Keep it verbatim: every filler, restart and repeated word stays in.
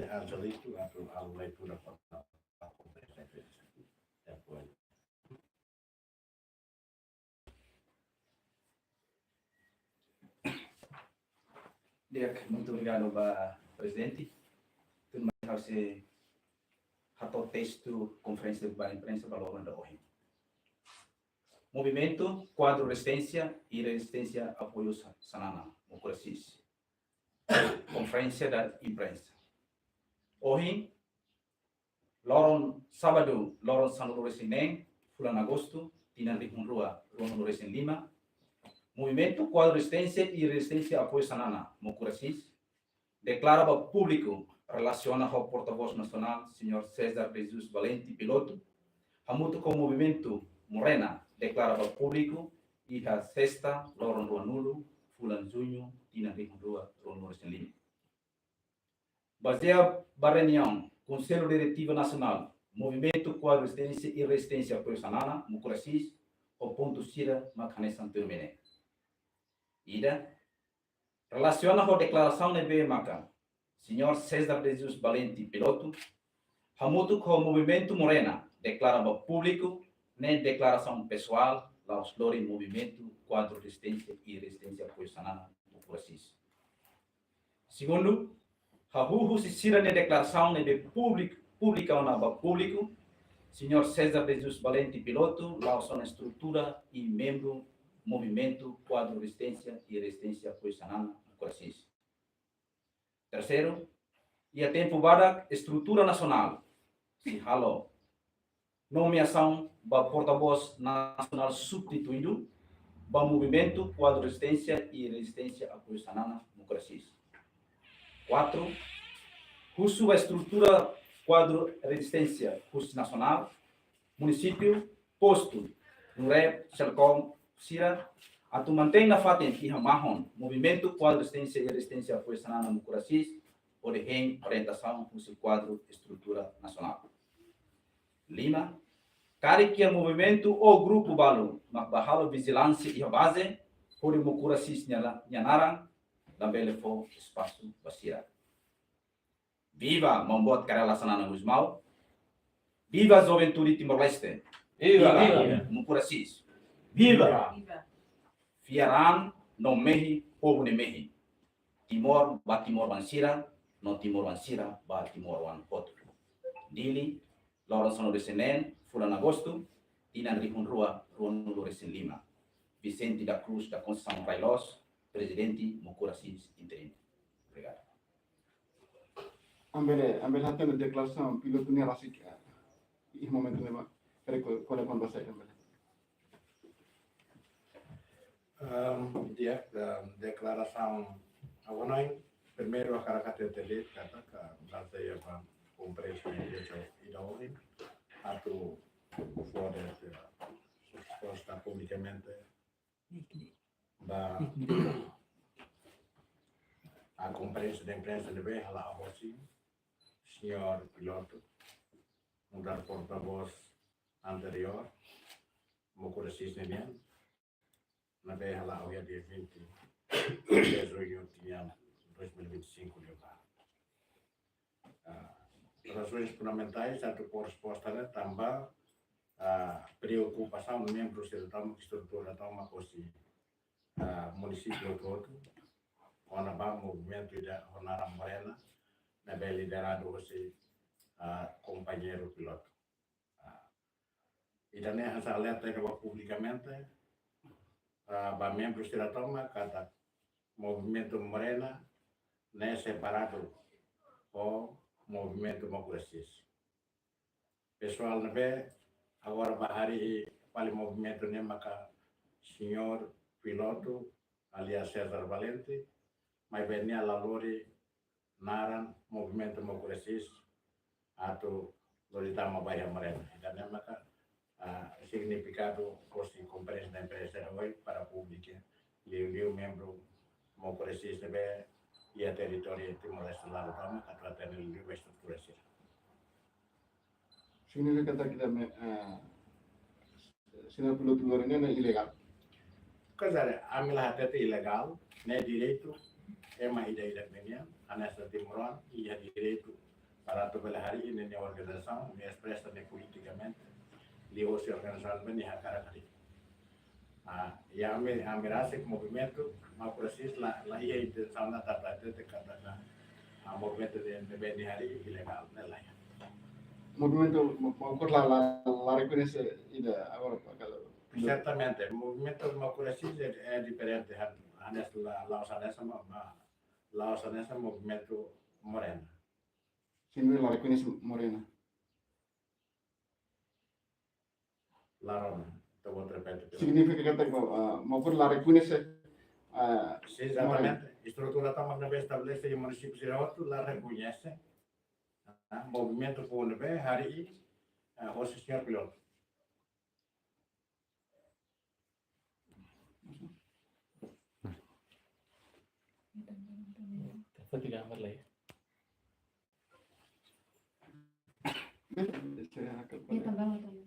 Angelito atu halo leitura kona-ba konferénsia de imprensa. Di'ak, muito obrigado ba prezidente. Tuirmai ha'u sei hato'o testu konferénsia ba imprensa ba loron ida ohin. Movimentu Kuadru Rezisténsia i Rezisténsia Apoiu Sa-, Xanana, Mucuracis. Konferénsia de imprensa. Ohin, loron sábadu, loron sanulu-resin-neen, fulan Agostu, tinan rihun rua, ruanulu-resin-lima, Movimentu Kuadru Rezisténsia i Rezisténsia Apoiu Xanana, Mucuracis, deklara ba públiku relasiona ho portavós nasionál, señór César de Jesus Valente Piloto, hamutuk ho Movimentu Morena, deklara ba públiku iha sesta, loron ruanulu, fulan Juñu, tinan rihun rua, ruanulu-resin-lima. Bazeia ba reuniaun Konsellu Diretivu Nasionál Movimentu Kuadru Rezisténsia i Rezisténsia Apoiu Xanana, Mucuracis, ho pontu sira mak hanesan tuirmai ne'e. Ida, relasiona ho deklarasaun ne'ebé maka señór César de Jesus Valente Piloto, hamutuk ho Movimentu Morena, deklara ba públiku, ne'e deklarasaun pesoál, la'ós lori Movimentu Kuadru Rezisténsia i Rezisténsia Apoiu Xanana, Mucuracis. Segundu, hahú husi sira-nia deklarasaun ne'ebé públik-, publika ona ba públiku, señór César de Jesus Valente Piloto, la'ós ona estrutura i membru Movimentu Kuadru Rezisténsia i Rezisténsia Apoiu Xanana, Mucuracis. Terseiru, iha tempu badak estrutura nasionál sei halo nomeasaun ba portavós nasionál substituidu ba Movimentu Kuadru Rezisténsia i Rezisténsia Apoiu Xanana, Mucuracis. Kuatru, husu ba estrutura Kuadru Rezisténsia husi nasionál, munisípiu, postu, NUREP, SELCOM sira, atu mantein nafatin iha mahon Movimentu Kuadru Rezisténsia i Rezisténsia Apoiu Xanana, Mucuracis, hodi hein orientasaun husi kuadru estrutura nasionál. Lima, karik iha movimentu ou grupu balu mak bá halo vijilánsia iha baze, hodi Mucuracis nia la-, nia naran, labele fó espasu ba sira. Viva Maun Boot Kay Rala Xanana Gusmão. Viva juventude Timor-Leste. Viva. Viva Mucuracis. Viva. Viva. Fiar an no mehi povu nia mehi. Timor ba timoroan sira, no timoroan sira ba timoroan hotu. Dili, loron sanulu-resin-neen, fulan Agostu, tinan rihun rua, ruanulu-resin-lima. Vicente da Cruz da Conceição Railos, Prezidente Mucuracis Interino. Obrigadu. Ami bele, ami bele hatene deklarasaun Piloto nia rasik, eh, iha momentu ne'ebá, karik ko-, ko'alia kona-ba saida, ami bele. Ehm, di'ak, ehm, deklarasaun agora, primeiru hakarak hatete de'it katak bazeia ba konferénsia de imprensa ida ohin, atu fó de'it, eh, resposta publikamente ba konferénsia de imprensa ne'ebé hala'o hosi señór Piloto, nu'udar portavós anteriór, Mucuracis ninian, ne'ebé hala'o iha dia vinte de junho tinan dois mil e vinte e cinco liubá. Ah, razoens fundamentais atu fó resposta ne'e tanba, ah, preokupasaun membru sira tomak, estrutura tomak hosi, ah, munisípiu hotu-hotu, kona-ba movimentu ida ho naran Morena, ne'ebé lideradu hosi, ah, kompañeiru Piloto. Ah, ida-ne'e hanesan alerta ida ba publikamente, ah, ba membru sira tomak katak movimentu Morena ne'e separadu ho movimentu Mucuracis. Pesoál ne'ebé agora bá harii fali movimentu ne'e maka señór Piloto, alias César Valente, maibé nia la lori naran movimentu Mucuracis atu lori tama ba iha Morena. Ida-ne'e maka, ah, signifikadu hosi konferénsia de imprensa ohin para públiku, liuliu membru Mucuracis ne'ebé iha territóriu Timor-Leste laran tomak, atu hatene liuliu ba estrutura sira. Signifika katak ida-ne'e, eh, señór Piloto lori ne'e, ne'e ilegál? Katak ami la hatete ilegál, ne'e direitu ema ida-idak nian, hanesan timoroan iha direitu para atu bele harii ninia organizasaun, nia espresa nia politikamente, liuhosi organizasaun ne'ebé nia hakarak harii. Ah, i ami, ami rasik movimentu Mauku Rasik la, la iha intensaun atu hatete katak, ah, movimentu ne'ebé nia harii ilegál, ne'e la iha. Movimentu Mau-, Mauku la, la, la rekoñese ida agora para kada. Sertamente, movimentu Mauku Rasik é, é diferente, han-, hanesan la, la'ós hanesan ma, ma, la'ós hanesan movimentu Morena. Signifika la rekoñese Morena. La rona, ita-boot repete. Signifika katak, ah, Mauku la rekoñese, ah, sin, Morena. Ezatamente. Estrutura tomak ne'ebé estabelese iha munisípiu sira hotu la rekoñese, ah, movimentu foun ne'ebé harii, ah, hosi señór pilotu. Dapat tiga gambar lagi. Iya, tambah, tambah.